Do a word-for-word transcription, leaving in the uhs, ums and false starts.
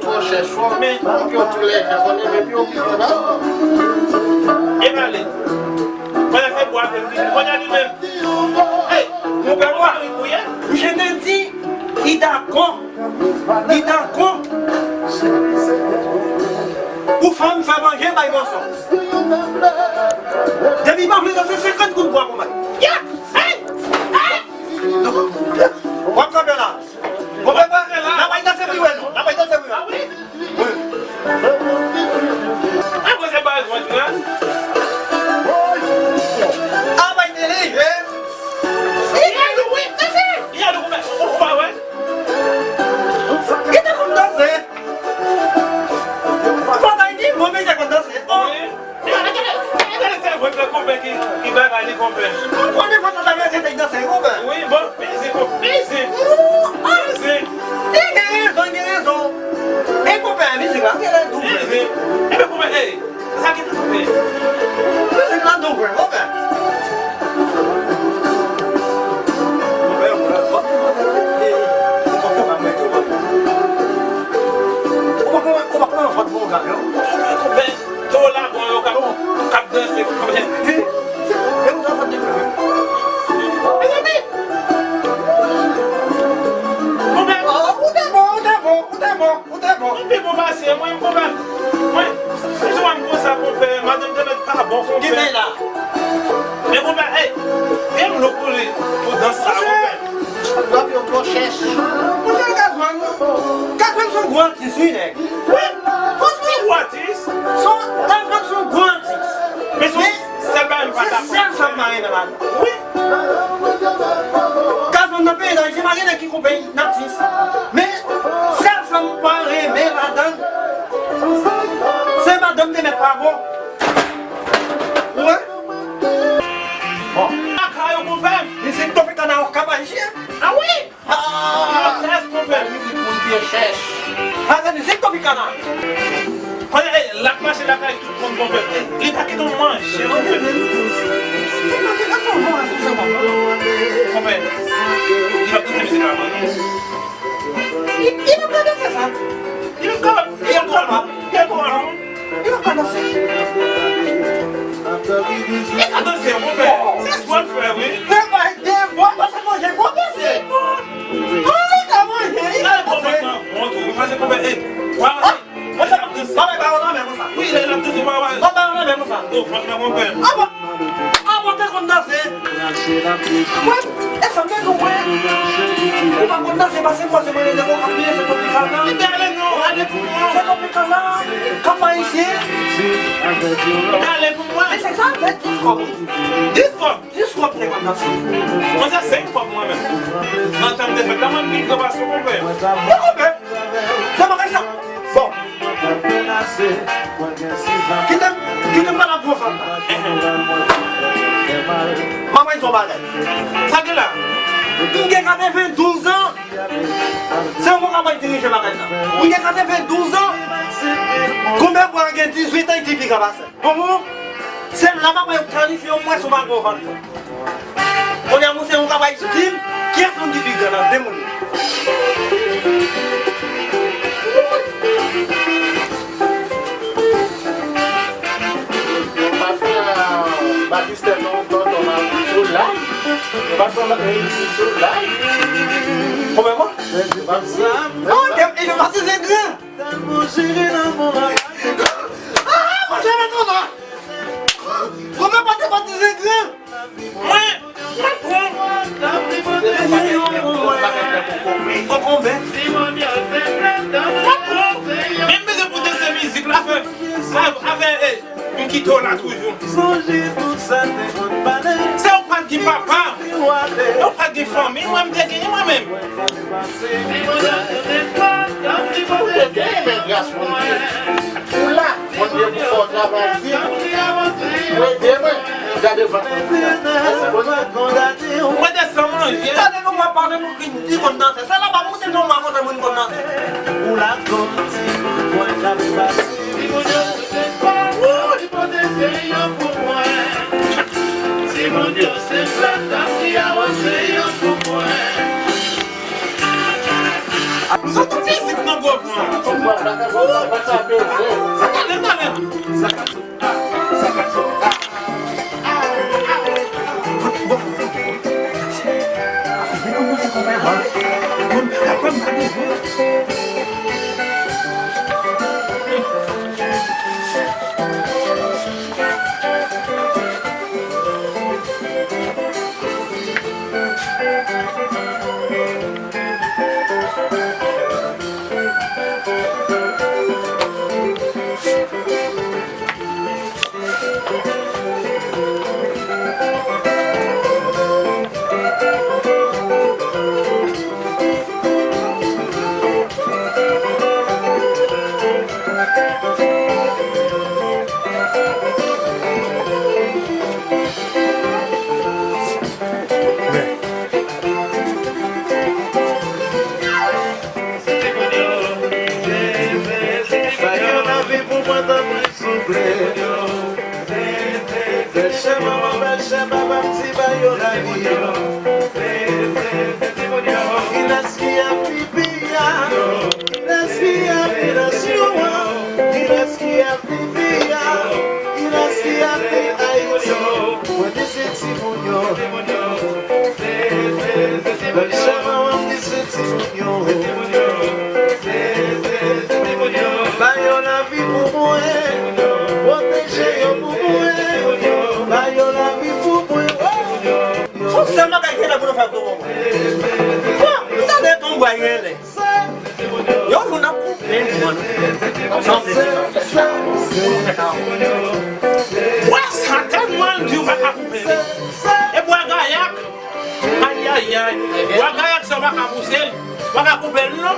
Twò chèch, fò men, yo tou lè jan konnen, men yo pi yo pi yo la. E pale. Konnen se bwa ke m di, konnen li menm. Hey, mon pè, mwen pa ri pou ye. Misye te di, li dakò. Li dakò. Pou fanm fè manje, bay bòsò. Depi pa vle danse, senkant goud bwa pou mwen. Ya! Hey! Hey! W ap kanpe la. Konpè pa, n ap al danse pou wè non. N ap al danse pou wè. Wi. Apre se pa jwèt la. A bay tele, je. Li a lou, wi, danse. Li a lou, ou pa wè? Li te konn danse. Fò ta di, mwen, men te konn danse. Oh. Wi. Gade, gade, gade, se vre ke konpè ki, ki bagay li, konpè. Ou konnen fò ta ta mete tèt danse, konpè. Wi, bon, mizik, mizik. Mizik. Li gen rezon, li gen rezon. E konpè, mizik la, se la dou vre. Mizik. Ebyen, konpè, hey, sa ki dou vre. Mizik la dou vre, konpè. Konpè, konpè, konpè, konpè, konpè, konpè, konpè, konpè, konpè, konpè, konpè, konpè, konpè, konpè, konpè, Toro la bon yo k ap, k ap danse konbyen. Mezanmi! Konbyen? Ou te bon, ou te bon, ou te bon, ou te bon, ou te bon. Ou pi bon pase mwen, konbyen? Mwen, si w wè m konsa, konpè, madanm te mèt pa bon, konpè. Kite la. Men konpè, ey, gen m lou pou li, pou dans sa, konpè. W ap yon twò chèch. Monchè, Gazman, Gazman se yon gwo atis, wi, nèg. Wi, Gazman se yon gwo atis. Son, Gazman se yon gwo atis. Men se sèl bagay m pa dakò. Se sèl sa m pa renmen ladan. Wi. Gazman nan peyi Dayiti, pa gen nèg ki konpè nan atis. Men sèl sa m pa renmen ladan, se madanm te mèt pa bon. Wi. Bon. Lakay ou konpè. Mizik Tropicana ou kap al jwe. Ah wi! Ah! Yo tèt konpè. Mizik moun pye chèch. Pase mizik Tropicana. Konnen, eh, l ap mache lakay tout moun konpè. Eh, li pa kite w manje konpè. Se nan ti gason bon a sou se bon. Konpè. Li pa kite mizik la man. Li, li pa kite sa. Li pa kite. Li pa kite. Li pa ka danse. Li ka danse, monchè. Se spò l fè, wi. Se bay de bò, pase manje, gwo pase. Ah, li ka manje, li ka danse. Bon, bon, bon, bon, pase konbyen, eh, wa, wa, monchè, pa bay bawon nan men konsa. Wi, lè l ap danse, wa, wa. Pa bay bawon nan men konsa. Gwo vant nan, monchè. Ah, bon. Ah, bon, te konn danse. Mwen, e sa m te di w, mwen. Ou pa konn danse, pase mwen, se mwen, lè ou ap bliye, se konplikal la. Ebyen, ale non, ale pou mwen. Se konplikal la. Kòb pa isi. Ale pou mwen. Men se sa, se dis kòb. Dis kòb? Dis kòb te konn danse. Mwen se senk kòb mwen menm. Nan tan m te fèt la, mwen vin gran pase konpè. Mwen konpè. Se bagay sa. Bon. Kite m, kite m pale ak gwo fanm nan. M ap bay yon bagay. Sa gen la? M gen katrevendouz an. Se yon moun k ap dirije bagay sa. M gen katrevendouz an. Konbyen bwa gen dizuit an, epi ka pase. Bon, bon, se la m ap kalifye w mwen sou bagay ou pa fè. Kounye a, monchè, ou ka bay di m, kiyès moun ki pi gran nan de moun yo? Yo pa fè, euh, Batistè non, tonton Mavi sou live. Yo pa fè Mavi sou live. Konbyen mwa? Yo pa fè. Oh, e yo pa si se gran. Ah, monchè, mwen kontan. Konbyen mwa te batize gran? Mwen, mwen pran. Konbyen? Mwen pran. Men m bezwen pou danse mizik la, fè. Avè, avè, eh. M kite w la toujou. Se ou pa t gen papa, e ou pa t gen fanmi, mwen m te genyen mwen menm. Ou te genyen, men gras Bondye. Ou la, Bondye pou fè w travay di. Ou ede mwen, gade vant mwen. Mèsi Bondye. Mwen te san manje. Gade nou, mwen pale nou. Li konn danse. Se la pa moute non, mwen konn moun konn danse. Pou la konn ti mwen k ap pase. Li pote se yo pou mwen. Ti moun yo se plata ki awo se yo pou mwen. Soti fizik nan gwo van. Talè, talè. Ba yo lavi pou mwen, tanpri, souple. Bèl chè manman, bèl chè papa, m di ba yo lavi. Kilès ki ap viv vi a? Kilès ki ap viv nasyon an? Kilès ki ap viv vi a? Kilès ki ap viv Ayiti? Mwen di se timoun yo. Bèl chè manman, m di se timoun yo. Ba yo lavi pou mwen. Pwoteje yo pou mwen. Ba yo lavi pou mwen. Fòk sèlman kay gentan pou nou fè gwo moman. Bon, tande ton bwa genlè. Yon jou n ap koupe nou, mwen. Ansanm, se sa. Bwa sa tèlman l di w pa ka koupe li. E bwa gayak. Ayayay. Bwa gayak sa w pa ka pouse l. W pa ka koupe l non.